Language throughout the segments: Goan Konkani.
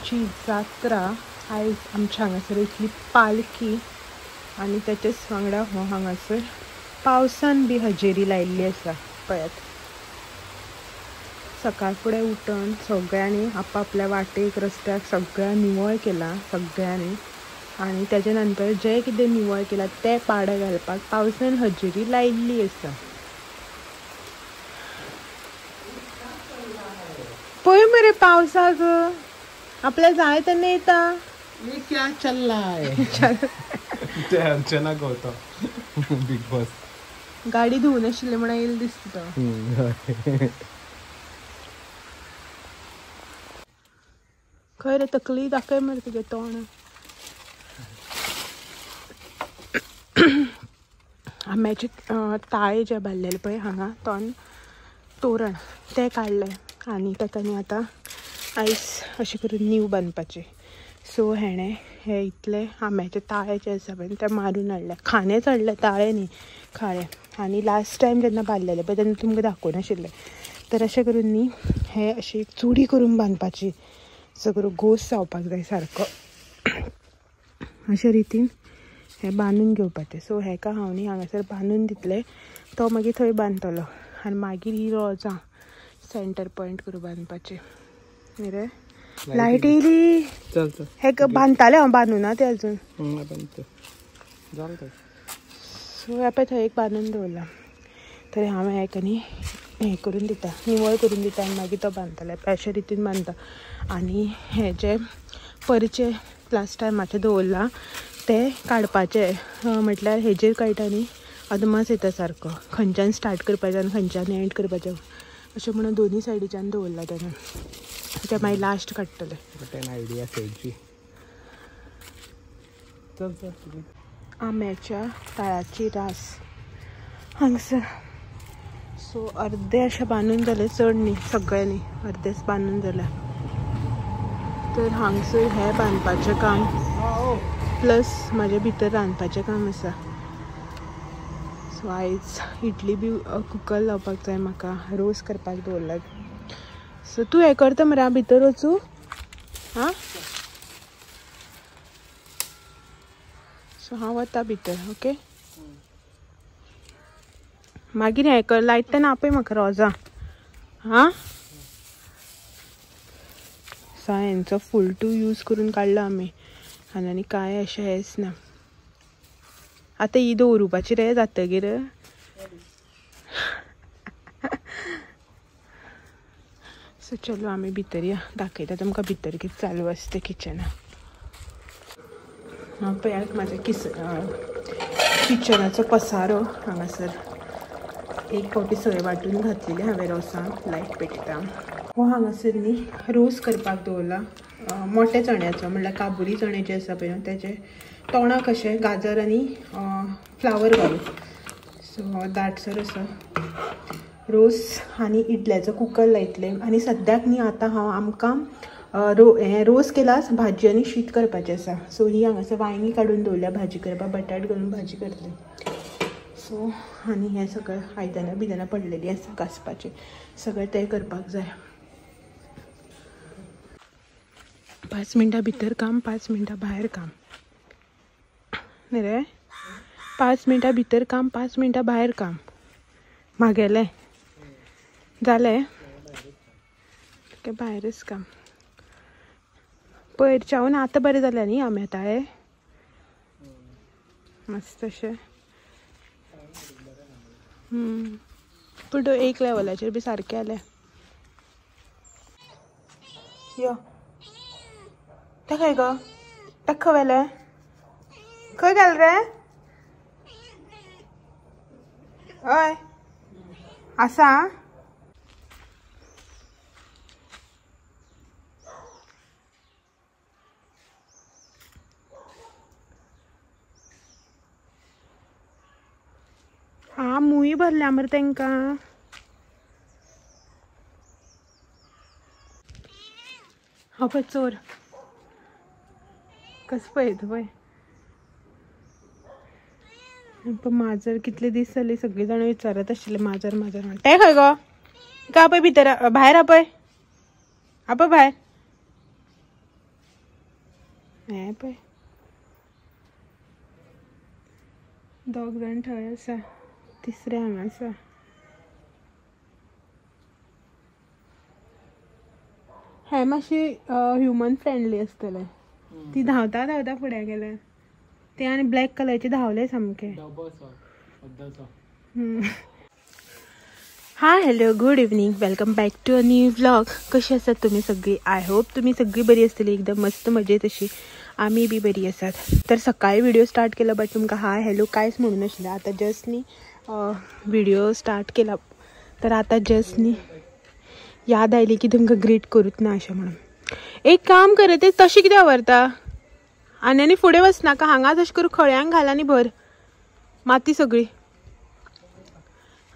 आमची जात्रा आयज आमच्या हांगासर इतली पालखी आनी तेचेच वांगडा हो हांगासर पावसान बी हजेरी लायिल्ली आसा. पळयात सकाळ फुडें उठून सगळ्यांनी आपापल्या वाटेक रस्त्याक सगळ्या निवळ केलां सगळ्यांनी आनी तेजे नंतर जें कितें निवळ केलां तें पाडे घालपाक पावसान हजेरी लायिल्ली आसा. पळय मरे पावसाक आपल्या जाय तेन्ना येता. ये क्या चल रहा है? ते अर्चना होता बिग बॉस. गाडी धुवून आशिल्ली म्हणून येयल दिसता तो. खंय रे तकली दाखय मरे तुगे तोंड. आंब्याचे ताळे जे बांदलेले पळय हांगा तोंड तोरण ते काडले आनी ताका न्ही आतां आयज अशें करून नीव बांदपाचें. सो हेणें हे इतले आंब्याचे ताळे जे आसा पळय ते मारून हाडले. खाणेच हाडले, ताळे न्ही खाळे. आनी लास्ट टायम जेन्ना बांदलेले पळय तेन्ना तुमकां दाखोवं नाशिल्लें. तर अशें करून न्ही हे अशी चुडी करून बांदपाची, सगळो घोस जावपाक जाय सारको अशे रितीन हे बांदून घेवपाचें. सो हेका हांव न्ही हांगासर बांदून दितलें, तो मागीर थंय बांदतलो आनी मागीर ही रोजां सेंटर पॉयंट करून बांदपाचें. न्ही रे लायट येयली. हे बांदताले हांव, बांदूना ना ते अजून. सो हे पळय थंय एक बांदून दवरला. तरी हांव हेका न्ही हें करून दिता, निवळ करून दिता आनी मागीर तो बांदतले अशे रितीन बांदता. आनी हे जे परचे लास्ट टायमाचे दवरलां ते काडपाचे, म्हटल्यार हेजेर कळटा न्ही अदमास येता सारको खंयच्यान स्टार्ट करपाचें आनी खंयच्यान एंड करपाचें अशें म्हणून दोनूय सायडीच्यान दवरलां तेणें. ते मागीर लास्ट काडटले. आंब्याच्या ताळाची रास हांगसर. सो अर्दे अशें बांदून जाले, चड न्ही सगळे न्ही, अर्देच बांदून जाले. तर हांगसर हें बांदपाचें काम प्लस म्हाजे भितर रांदपाचें काम आसा. सो आयज इडली बी कुकर लावपाक जाय म्हाका, रोस करपाक दवरला. सो तूं हें करता मरे, हांव भितर वचूं? आं, सो हांव वता भितर. ओके मागीर हें कर, लायट तेन्ना आपय म्हाका रोजां. आं, सो हेंचो फूल टू यूज करून काडला आमी आनी आनी कांय अशें हेंच ना. आतां ही दवरुपाची रे जातगीर. सो चलो आमी भितर या, दाखयता तुमकां भितर कितें चालू आसा तें किचनान. हांव पळयात म्हाज्या किचनाचो पसारो हांगासर. एक फावटी सोय वांटून घातलेली हांवें रोसांक, लायट पेटयता. हो हांगासर न्ही रोस करपाक दवरला मोठ्या चण्याचो, म्हणल्यार काबुली चणे जे आसा पळय तेजे तोणाक अशें गाजर आनी फ्लावर घालून. सो दाटसर असो रोस आनी इडल्याचो कुकर लायतलें. आनी सद्याक न्ही आतां हांव आमकां हें रोस केला, भाजी आनी शीत करपाचें आसा. सो ही हांगासर वांयगी काडून दवरल्या भाजी करपाक, बटाट घालून भाजी करतलें. सो आनी हें सगळें आयदनां बिदनां पडलेलीं आसा घांसपाचें, सगळें तें करपाक जाय. 5 मिनटां भितर काम, 5 मिनटां भायर काम. न्ही रे, 5 मिनटां भितर काम, 5 मिनटां भायर काम. म्हागेलें जालें भायरच काम. पयरच्यान आतां बरें जालें न्ही आंब्या ताळे मस्त अशें. पूण एक लेवलाचेर बी सारकें जालें. यो तें खंय गो, ताका खंय व्हेलें, खंय घाल रे? हय आसा. हा मुय भरल्या मरे तेंकां. हा पळय चोर कसो पळयता पळय. माजर कितले दीस जाले सगळीं जाणां विचारत आशिल्ले माजर माजर म्हण. तें खंय गो? का आपय भितर, भायर आपय, आपय भायर. हें पळय दोग जाण थंय आसा, तिसरे हांगा आसा. हें मातशें ह्युमन फ्रेंडली आसतलें. ती धांवता धांवता फुडें गेले ते आनी ब्लॅक कलरचे धांवले सामके. हा hello good evening, welcome back to a new vlog. कशी आसात तुमी सगळी? I hope तुमी सगळी बरी आसतली, एकदम मस्त मजेत अशी. आमी बी बरी आसात. तर सकाळी व्हिडिओ स्टार्ट केलो बट तुमकां हाय हॅलो कांयच म्हणून नाशिल्लें. आतां जस्ट न्ही व्हिडिओ स्टार्ट केला तर आतां जस्ट न्ही याद आयली की तुमकां ग्रीट करूच ना अशें म्हणून. एक काम कर, ते तशें कित्याक व्हरता आनी आनी फुडें वचनाका, हांगाच अशें करून खळ्यांक घाल आनी भर माती सगळी,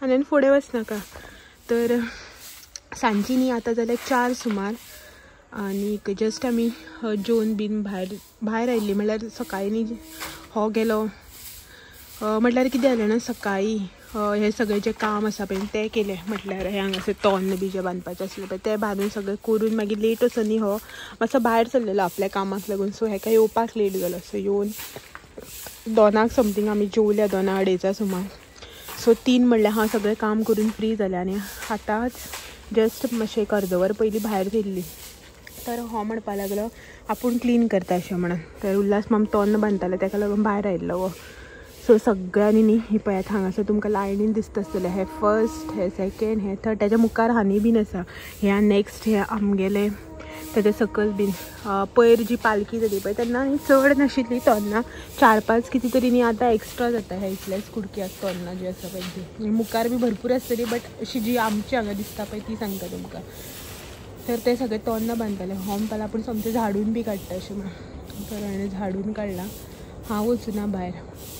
आनी आनी फुडें वचनाका. तर सांजची न्ही आतां जाल्यार 4 सुमार आनीक जस्ट आमी जेवन बीन भायर भायर आयिल्ली. म्हणल्यार सकाळीं न्ही हो गेलो, म्हटल्यार कितें जालें ना, सकाळीं हें सगळें जें काम आसा पळय तें केलें. म्हटल्यार हें हांगासर तोन्न बी जें बांदपाचें आसलें पळय तें बांदून सगळें करून मागीर लेट वचून न्ही हो मातसो भायर सरलेलो आपल्या कामाक लागून. सो हेका येवपाक लेट जालो. सो येवन 2 समथींग आमी जेवल्या, 2 अडेचा सुमार. सो 3 म्हणल्यार हांव सगळें काम करून फ्री जालें आनी आतांच जस्ट मातशें एक अर्द वर पयलीं भायर सरली. तर हो म्हणपाक लागलो आपूण क्लीन करता अशें म्हणून. तर उल्हास माम तोन्न बांदताले तेका लागून भायर आयिल्लो हो. सो सगळ्यांनी न्ही ही पळयात हांगासर तुमकां लायनीन दिसता आसतलें, हे फर्स्ट, हे सेकेंड, हे थर्ड, तेच्या मुखार हानी बीन आसा. हे नेक्स्ट हे आमगेले तेच्या सकयल बीन पयर जी पालखी जाली पळय तेन्ना न्ही चड नाशिल्ली तोन्नां, 4-5 कितें तरी न्ही आतां एक्स्ट्रा जाता. हे इतलेच कुडक्याक तोन्नां जी आसा पळय ती मुखार बी भरपूर आसतली बट अशी जी आमची हांगा दिसता पळय ती सांगता तुमकां. तर ते सगळे तोन्नां बांदताले. हो म्हणपाक आपूण सोमतें झाडून बी काडटा अशें म्हणून. तर हाणें झाडून काडलां. हांव वचुना भायर,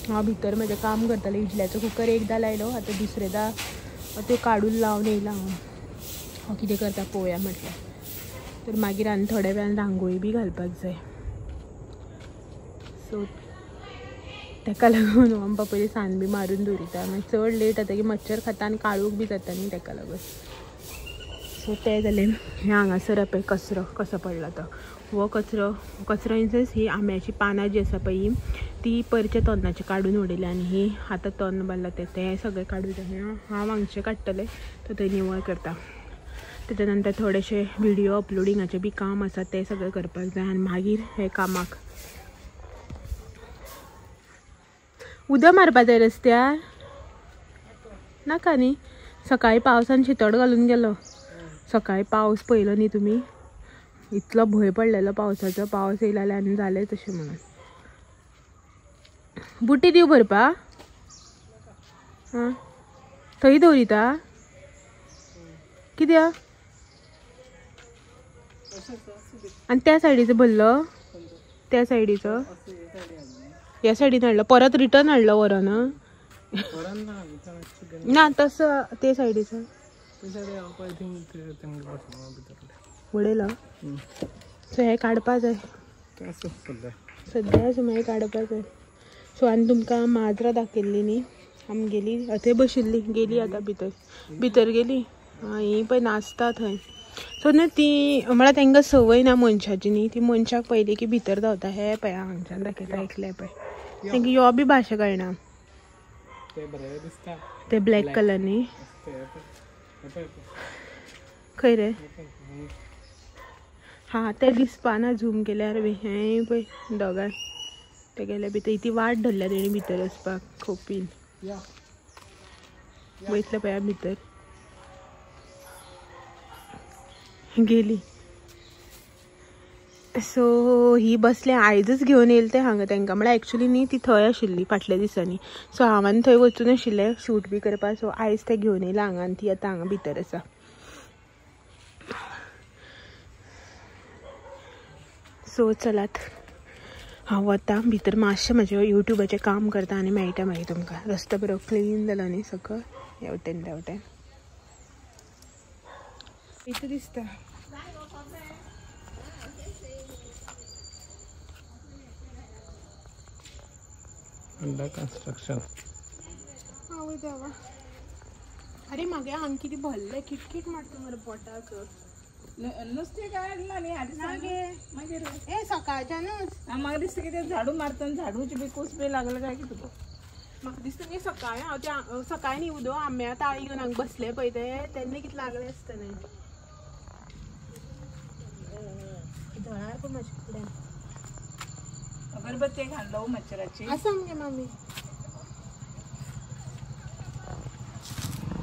हांव भितर म्हजें काम करतालें. इडल्याचो कुकर एकदां लायलो, आतां दुसरेदां त्यो काडून लावन येयला हांव. हांव कितें करता पळोवया म्हटलें. तर मागीर आनी थोड्या वेळान रांगोळी बी घालपाक जाय. सो तेका लागून आमकां पयलीं सान बी मारून दवरिता, मागीर चड लेट जाता की मच्छर खाता आनी काळोख बी जाता न्ही तेका लागून. सो तें जालें. हें हांगासर पळय कचरो कसो पडला तो, हो कचरो, कचरो इन सेन्स ही आंब्याची पानां जी आसा पळय ती परचे तोन्नाचे काडून उडयल्या आनी ही आतां तोन्न बांदला तें सगळें काडून हांव हांगचें काडटलें तो थंय निवळ करता. तेच्या नंतर थोडेशे व्हिडिओ अपलोडिंगाचें बी काम आसा तें सगळें करपाक जाय आनी मागीर हे कामाक उदक मारपा जाय रस्त्यार नाका न्ही. सकाळीं पावसान शितोड घालून गेलो, सकाळीं पावस पळयलो न्ही तुमी, इतलो भंय पडलेलो पावसाचो. पावस येयला आनी जालें तशें म्हणून. बुटी दिव भरपा आं थंय दवरिता कित्याक? आनी त्या सायडीचो भरलो, त्या सायडीचो ह्या सायडीन हाडलो, परत रिटर्न हाडलो व्हरोन ना तसो ते सायडीचो उडयलो. सो हें काडपा जाय सद्या, सो मागीर काडपा जाय. सो आनी तुमकां माजरां दाखयल्ली न्ही आमगेली, थंय बशिल्ली गेली आतां भितर भितर गेली. ही पळय नाचता थंय. सो न्हू ती म्हळ्यार तांकां संवय ना मनशाची न्ही, ती मनशाक पळयली की भितर धांवता. हे पळय हांगच्यान दाखयता एकलें पळय, तांकां यो बी भाशा कळना. ते ब्लॅक कलर न्ही खंय रे? हा ते दिसपा ना झूम केल्यार बी. हें पळय दोगांय ते गेले भितर, ती वाट धरल्या तेणी भितर वचपाक खोपीन. वयतले पळया भितर गेली. सो ही बसले आयजच घेवन येयले ते हांगा तांकां. म्हळ्यार एक्चुली न्ही ती थंय आशिल्ली फाटल्या दिसांनी. सो हांव थंय वचून आशिल्लें शूट बी करपाक. सो आयज ते घेवन येयला हांगा आनी ती आतां हांगा भितर आसा. सो चलात हांव वता भितर, मातशें म्हजें यूट्यूबाचें काम करता आनी मेळटा मागीर तुमकां. रस्तो बरो क्लीन जालो न्ही सगळो हेवटेन तेवटेन इतलें दिसता. Under construction. आवय देवा, अरे मागे हांगा कितें भरलें, किटकीट मारता मरे बोटाक. नुस्तें काय हाडला न्ही हाडली मागीर ए सकाळच्यानूच म्हाका दिसता कितें झाडू मारतना झाडूची बी कूस बी लागले काय कितें तुका. म्हाका दिसता न्ही सकाळी हांव त्या सकाळी न्ही उदो आंब्या ताळी घेवन हांगा बसले पळय ते तेन्ना कितें लागलें आसतलें. धळार पळय म्हाजे फुड्यान अगरबत्ती हाडलो मच्छराची आसा मगे मामी.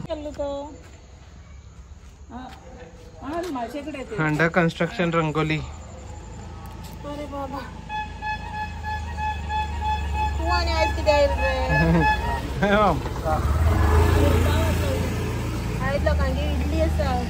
केल्लो तो माझ्याकडे अंडर कंस्ट्रक्शन रंगोली. अरे बाबा तू आणि आज किती आयल रे आयज लोकांगे इडली आसा.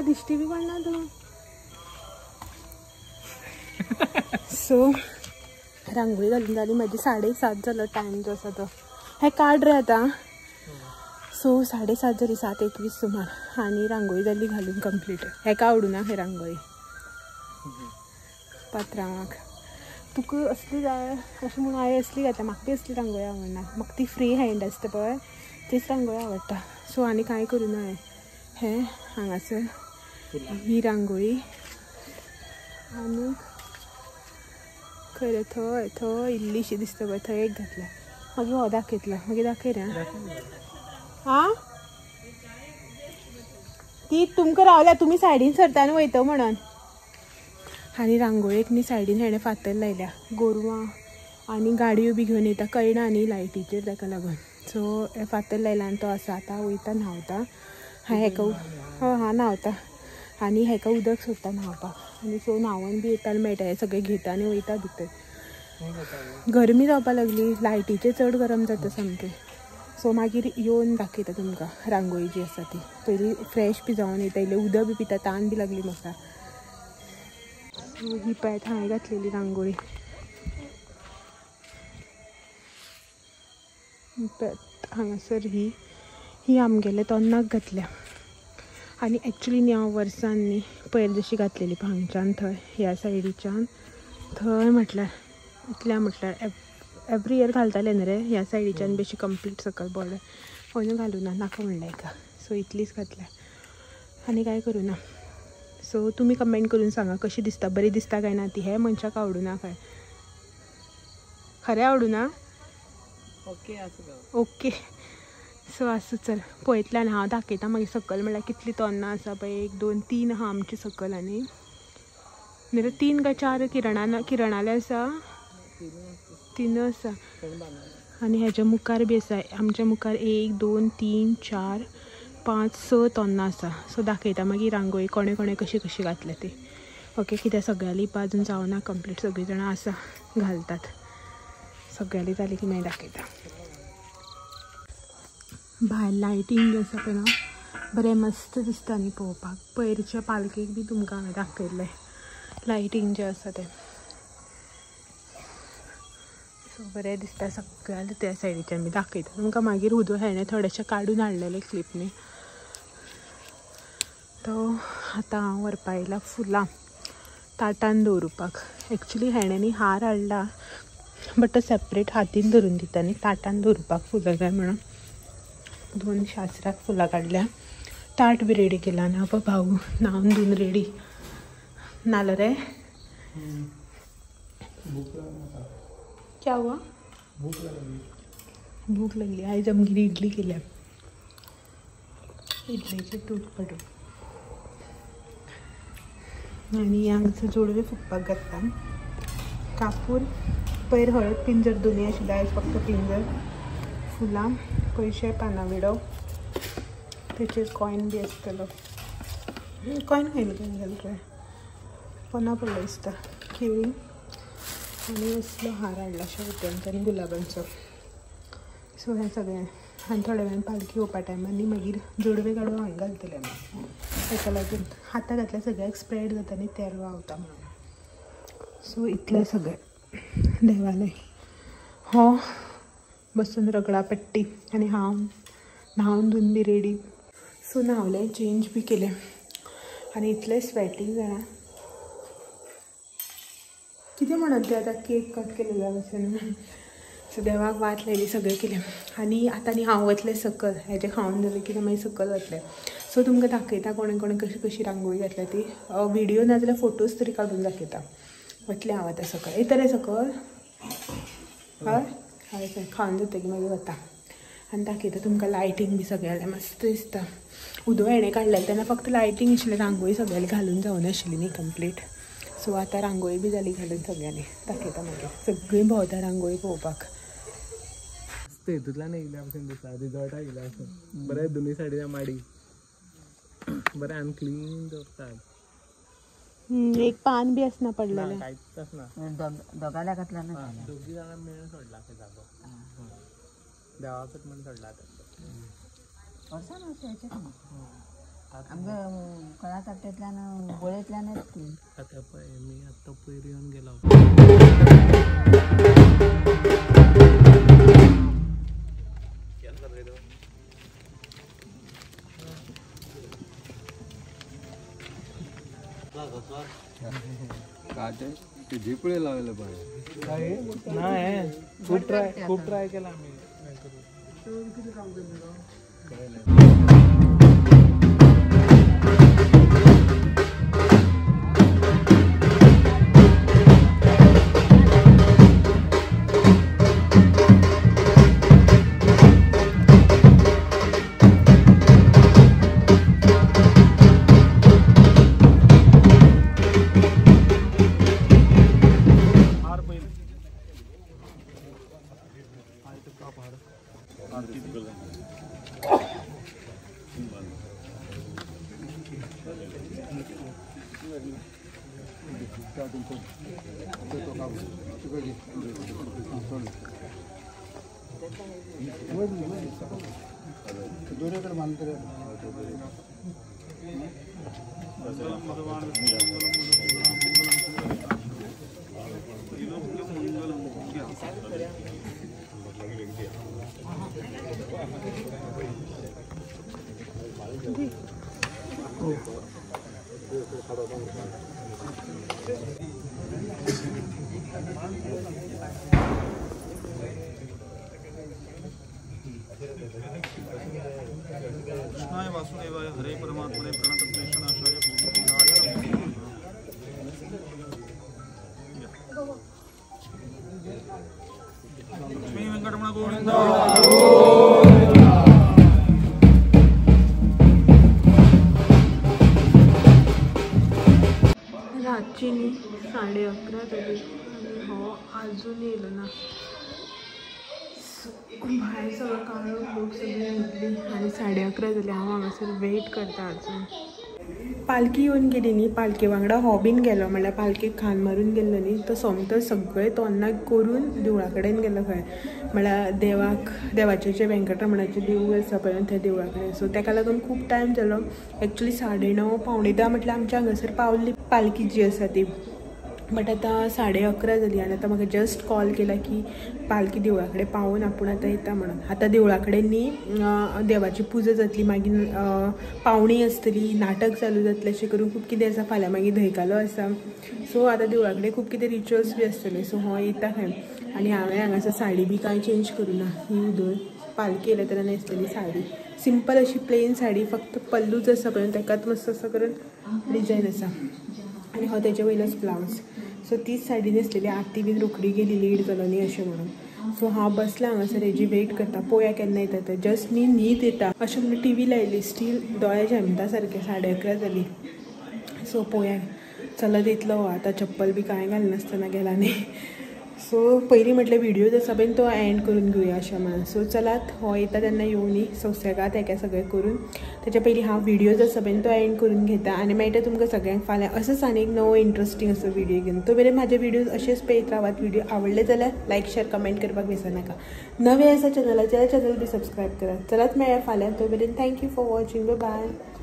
दिश्टी बी पडना तूं. सो रांगोळी घालून जाली म्हाजी 7:30 जालो टायम जो आसा तो. हें काड रे आतां. सो 7:30 जाली 7:21 सुमार आनी रांगोळी जाली घालून कंप्लीट. हेका आवडूना हे रांगोळी पात्रांवाक तुका असली जाय अशें म्हणून हांवें असली घातल्या. म्हाका बी असली रांगोळी आवडना. म्हाका ती फ्री हँड आसता पळय तीच रांगोळी आवडटा. सो आनी कांय करूं ना हांवें. हें हांगासर ही रांगोळी आनी खंय थंय थंय इल्लीशी दिसता पळय थंय एक घातल्या. मागीर हो दाखयतलो मागीर दाखय रे. आं ती तुमकां रावल्या तुमी सायडीन सरता आनी वयता म्हणून. आनी रांगोळेक न्ही सायडीन हेणें फातर लायल्या. गोरवां आनी गाडयो बी घेवन येता कळना न्ही लायटीचेर ताका लागून. सो हे फातर लायला आनी तो आसा आतां वयता न्हांवता. हांव हेका हां न्हांवता आनी हेका उदक सोदता न्हांवपाक. आनी सो न्हांवन बी येता आनी मेळटा हें सगळें घेता आनी वयता भितर. गरमी जावपाक लागली लायटीचेर चड गरम जाता सामकें. सो मागीर येवन दाखयता तुमकां रांगोळी जी आसा ती. पयलीं फ्रेश बी जावन येता इल्लें उदक बी पिता तान बी लागली म्हाका. सो ही पळयात हांवें घातलेली रांगोळी. हांगासर ही ही आमगेले तोन्नाक घातल्या. आनी एक्चुली न्ही हांव वर्सान न्ही पयर जशी घातलेली पळय हांगच्यान थंय ह्या सायडीच्यान थंय म्हटल्यार इतल्या म्हटल्यार एवरी इयर घालताले न्ही रे ह्या सायडीच्यान बेशी कंप्लीट सकयल बॉर्डर. अंदू घालूं ना नाका म्हणलें हेका. सो इतलीच घातल्या आनी कांय करूं ना. सो तुमी कमेंट करून सांगा कशी दिसता बरी दिसता काय ना ती. हे मनशाक आवडूं ना काय खरें आवडूं ना. ओके ओके सो आसूं चल पळयतल्यान हांव दाखयता मागीर सकयल म्हणल्यार कितली तोन्नां आसा पळय. 1 2 3 आहा आमची सकयल. आनी न्ही 3 काय 4 किरणाले आसा 3 आसा. आनी हेच्या मुखार बी आसा आमच्या मुखार 1 2 3 4 5 6 तोन्नां आसा. सो दाखयता मागीर रांगोळी कोणे कोणे कशी कशी घातल्या ती. ओके कित्याक सगळ्यांली अजून जावना कंप्लीट. सगळीं जाणां आसा घालतात सगळ्यांली जाली की मागीर दाखयता. भायर लायटींग जे आसा पळय ना बरें मस्त दिसता न्ही पळोवपाक. पयरच्या पालकेक बी तुमकां हांवें दाखयल्लें लायटींग जें आसा तें. सो बरें दिसता सगळ्या त्या सायडीच्यान बी दाखयता तुमकां मागीर. हुदो हेणें थोडेशें काडून हाडलेलें क्लिप न्ही. तो आतां हांव व्हरपा येयला फुलां ताटान दवरुपाक. एक्चुली हेणें न्ही हार हाडला बट तो सेपरेट हातीन धरून दिता न्ही, ताटान दवरपाक फुलां जाय म्हणून. 2 शास्त्राक फुलां काडल्या, ताट बी रेडी केला. आनी हो भाऊ न्हांवन धुवन रेडी. न्हालो रे? क्या हुआ? भूक लागली. आयज आमगेर इडली केल्या, इडलेचे तूप पडू. आनी हांगासर जोडवे फुगपाक घातला. कापूर, पयर हळद पिंजर दोनूय आशिल्ले, आयज फक्त पिंजर. फुलां, पयशे, पानां विडो, तेचेर कॉयन बी आसतलो. कॉयन खंय घाल रे? पोना पडलो दिसता. केळी आनी असलो हार हाडला शेवत्यांचो आनी गुलाबांचो. सो हें सगळें. आनी थोड्या वेळान पालखी येवपा टायमार न्ही मागीर जोडवे काडून हांगा घालतले आमी. ताका लागून हाता घातल्यार सगळ्याक स्प्रेड जाता न्ही, तेल व्हांवता म्हणून. सो इतलें सगळें देवालें. हो बसून रगडा पट्टी आनी हांव न्हांवन धुवन बी रेडी. सो न्हांवलें, चेंज बी केलें आनी इतलें स्वेटींग जाणा. कितें म्हणून तें आतां केक कट केलेल्या भशेन. सो देवाक वात लायली, सगळें केलें. आनी आतां न्ही हांव वतलें सकल, हेजें खावन जालें की मागीर सकल वतलें. सो तुमकां दाखयता कोणें कोणें कशी कशी रांगोळी घातल्या ती. व्हिडियो ना जाल्यार फोटोज तरी काडून दाखयता. वतलें हांव आतां सकल. येता रे सकल? हय हय सर, खावन जातकीर मागीर वता आनी दाखयता तुमकां. लायटींग बी सगळ्यालें मस्त दिसता. उदो हेणें काडलेलें तेन्ना फक्त लायटींग आशिल्लें, रांगोळी सगळ्यांनी घालून जावनाशिल्ली न्ही कंप्लीट. सो आतां रांगोळी बी जाली घालून सगळ्यांनी, दाखयता मागीर. सगळीं भोंवता रांगोळी पळोवपाक. हितूंतल्यान येयल्या भशेन दिसता, रिजॉर्टाक येयल्या भशेन. बरें दोनूय सायडीन माडी बरें आनी क्लीन दवरतात. एक पान बी आसना पडलेलें, कांयच आसना. दोगांल्या घातला ना, दोगी जाणां मेळून सोडला ते जागो देवाकच म्हणून सोडला. वर्सान अशें हेचें ना आमगे कळा चाट्टेंतल्यान बोळेंतल्यानच ती. आतां पळय मी आतां पयर येवन गेलो. झिपळे लावले पाहिजे नाही, खूप ट्राय केला आम्ही. कृष्णाय वासुदेवाय हरे परमात्मने प्रणतक्लेशनाशाय गोविंदाय नमः. लक्ष्मी वेंकटरमण गोविंदा. रातची न्ही 11:30 जाली आनी हो आजून येयलो ना. भायर सगळो काळो लोक सगळे न्हिदली आनी 11:30 जाली. हांव हांगासर वेट करता अजून. पालखी येवन गेली न्ही, पालखे वांगडा हो बीन गेलो, म्हणल्यार पालखेक खान मारून गेल्लो न्ही, तो सोमतो सगळें तोन्नाक करून देवळा कडेन गेलो खंय, म्हणल्यार देवाक देवाचें जें वेंकटरमणाचें देवूळ आसा पळय त्या देवळा कडेन. सो ताका लागून खूब टायम जालो. एक्चुली 9:30 9:45 म्हटल्यार आमच्या हांगासर पावली पालखी जी आसा ती. बट आतां 11:30 जाली आनी आतां म्हाका जस्ट कॉल केला की पालखी देवळा कडेन पावून आपूण आतां येता म्हणून. आतां देवळा कडेन न्ही देवाची पुजा जातली, मागीर पावणी आसतली, नाटक चालू जातलें, अशें करून खूब कितें आसा. फाल्यां मागीर धंयकालो आसा. सो आतां देवळा कडेन खूब कितें रिच्युअल्स बी आसतले. सो हो येता खंय. आनी हांवें हांगासर साडी बी कांय चेंज करूं ना. ही उदय पालकी येयल्या तेन्ना न्हेसलेली साडी, सिंपल अशी प्लेन साडी, फक्त पल्लूच आसा पळय तेकाच मस्त असो करून डिजायन आसा. आनी हो तेजे वयलोच ब्लावज. सो तीच साडी न्हेसलेली. आती बीन रोखडी गेली लेट जालो न्ही अशें म्हणून. सो हांव बसलां हांगासर हेजी वेट करता, पोया केन्ना येता ते. जस्ट न्ही न्हीद येता अशें म्हणून टी व्ही लायली, स्टील दोळे झेमता सारके. 11:30 जाली. सो पोया चलत येतलो आतां, चप्पल बी कांय घालनासतना गेला न्ही. सो पयलीं म्हटलें व्हिडियोज आसा पळय तो एंड करून घेवया अशें म्हणून. सो चलात हो येता तेन्ना येवनी सोसेगाद हेका सगळें करून तेच्या पयलीं हांव व्हिडियोज आसा पळय तो एंड करून घेता आनी मेळटा तुमकां सगळ्यांक फाल्यां असोच आनी एक नवो इंट्रस्टींग असो व्हिडियो घेवन. तो मेरेन म्हाजे व्हिडियोज अशेच पळयत रावात. व्हिडियो आवडले जाल्यार लायक शेर कमेंट करपाक विसरनाका. नवे आसा चॅनलाचेर चॅनल बी सबस्क्रायब करात. चलात मेळया फाल्यां. तो मेरेन thank you for watching. Bye.